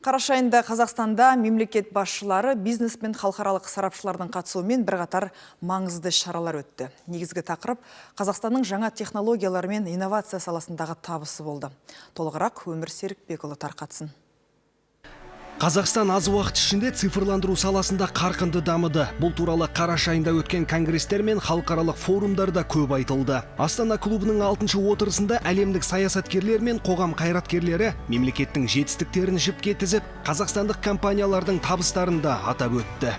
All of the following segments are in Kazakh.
Қараша айында Қазақстанда мемлекет басшылары, бизнес пен халықаралық сарапшылардың қатысуымен бірқатар маңызды шаралар өтті. Негізгі тақырып Қазақстанның жаңа технологиялар мен инновация саласындағы табысы болды. Толығырақ Өмір Серікбекұлы тарқатсын. Қазақстан аз уақыт ішінде цифрландыру саласында қарқынды дамыды. Бұл туралы қараша айында өткен конгресстер мен халықаралық форумдарда көп айтылды. Астана клубының алтыншы отырысында әлемдік саясаткерлер мен қоғам қайраткерлері мемлекеттің жетістіктерін жіпке тізіп, қазақстандық компаниялардың табыстарын да атап өтті.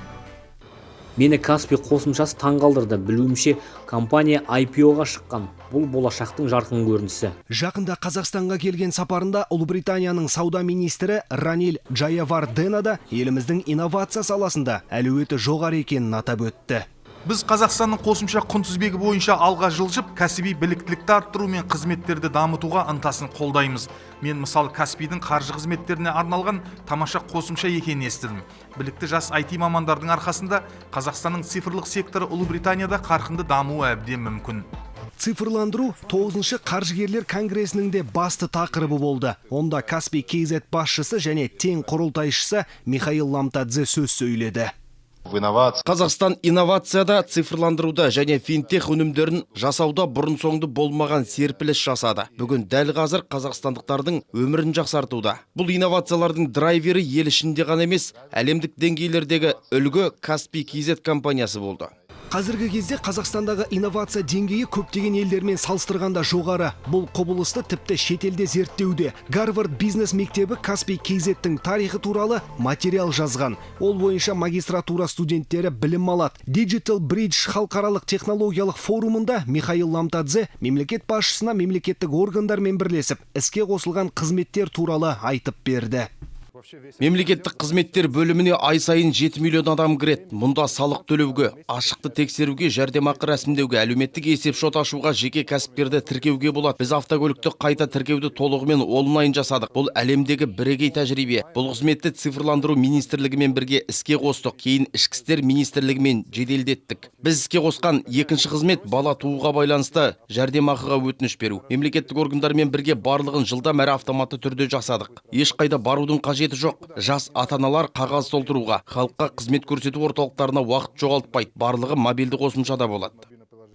Мені Каспи қосымшасы таңғалдырды. Білуімше, компания IPO-ға шыққан. Бұл болашақтың жарқын көрінісі. Жақында Қазақстанға келген сапарында Ұлыбританияның сауда министрі Ранил Джаявардена да еліміздің инновация саласында әлеуеті жоғары екенін атап өтті. Біз Қазақстанның қосымша құн тізбегі бойынша алға жылжып, кәсіби біліктілікті арттыру мен қызметтерді дамытуға ынтасын қолдаймыз. Мен, мысалы, Каспидің қаржы қызметтеріне арналған тамаша қосымша екенін естідім. Білікті жас IT мамандардың арқасында Қазақстанның цифрлық секторы Ұлыбританияда қарқынды дамуы әбден мүмкін. Цифрландыру 9-шы қаржыгерлер конгресінің де басты тақырыбы болды. Онда Каспий KZ басшысы және тең құрылтайшысы Михаил Ламтадзе сөз сөйледі. В инновациях. Қазақстан инновацияда, цифрландыруда және финтех өнімдерін жасауда бұрын соңды болмаған серпіліс жасады. Бүгін, дәл қазір қазақстандықтардың өмірін жақсартуда. Бұл инновациялардың драйвері ел ішінде ғана емес, әлемдік деңгейлердегі үлгі Каспий KZ компаниясы болды. Қазіргі кезде Қазақстандағы инновация деңгейі көптеген елдермен салыстырғанда жоғары. Бұл құбылысты тіпті шетелде зерттеуде. Гарвард бизнес мектебі Каспий KZ-тің тарихы туралы материал жазған. Ол бойынша магистратура студенттері білім алады. Digital Bridge халықаралық технологиялық форумында Михаил Ламтадзе мемлекет басшысына мемлекеттік органдармен бірлесіп іске қосылған қызметтер туралы айтып берді. Мемлекеттік қызметтер бөліміне ай сайын 7 миллион адам кіреді. Мұнда салық төлеуге, ашықты тексеруге, жәрдемақы рәсімдеуге, әлеуметтік есепшот ашуға, жеке кәсіпкерді тіркеуге болады. Біз автокөлікті қайта тіркеуді толығымен онлайн жасадық. Бұл әлемдегі бірегей тәжірибе. Бұл қызметті Цифрландыру министрлігімен бірге іске қостық, кейін Ішкі істер министрлігімен жеделдеттік. Біз іске қосқан екінші қызмет – бала тууға байланысты жәрдемақыға өтініш беру. Мемлекеттік органдармен бірге барлығын жылдам әрі автоматты түрде жасадық. Ешқайда барудың қажеті жоқ. Жас ата аналар қағаз толтыруға, халыққа қызмет көрсету орталықтарына уақыт жоғалтпайды. Барлығы мобильді қосымшада болады.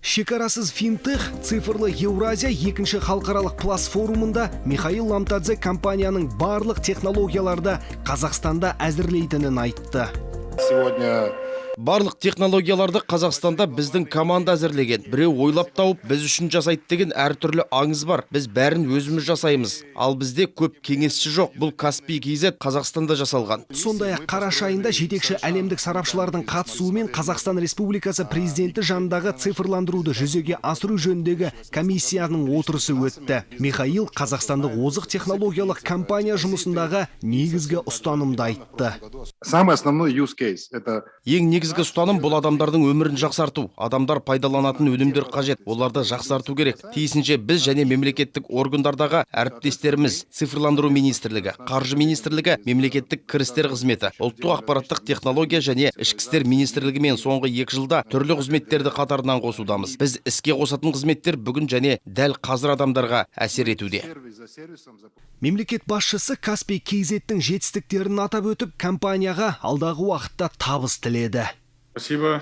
Шекарасыз финтех: цифрлы Еуразия екінші халықаралық Plus форумында Михаил Ламтадзе компанияның барлық технологияларды Қазақстанда әзірлейтінін айтты. Сегодня Барлық технологияларды Қазақстанда біздің команда әзірлеген. Біреу ойлап тауып, біз үшін жасайды деген әртүрлі аңыз бар. Біз бәрін өзіміз жасаймыз. Ал бізде көп кеңесші жоқ. Бұл Каспий KZ Қазақстанда жасалған. Сондай ақ қараша айында жетекші әлемдік сарапшылардың қатысуымен Қазақстан Республикасы Президенті жанындағы цифрландыруды жүзеге асыру жөніндегі комиссияның отырысы өтті. Михаил қазақстандық озық технологиялық компания жұмысындағы негізгі ұстанымды айтты. Самый основной use case – это Ең негізгі ұстаным – бұл адамдардың өмірін жақсарту. Адамдар пайдаланатын өнімдер қажет, оларды жақсарту керек. Тиісінше, біз және мемлекеттік органдардағы әріптестеріміз: Цифрландыру министрлігі, Қаржы министрлігі, Мемлекеттік кірістер қызметі, Ұлттық ақпараттық технология және Ішкі істер министрлігімен соңғы 2 жылда түрлі қызметтерді қатарынан қосудамыз. Біз іске қосатын қызметтер бүгін және дәл қазір адамдарға әсер етуде. Сервис за сервисом. За Мемлекет басшысы Каспий KZ-тің жетістіктерін атап өтіп, компанияға алдағы уақытта табыс тіледі. Спасибо.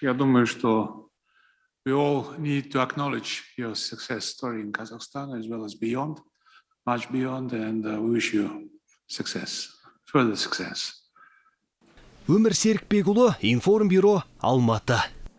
Я думаю, что we all need to acknowledge your success story in Kazakhstan as well as beyond, much beyond, and we wish you success, further success. Өмір Серікбекұлы, Информбюро, Алматы.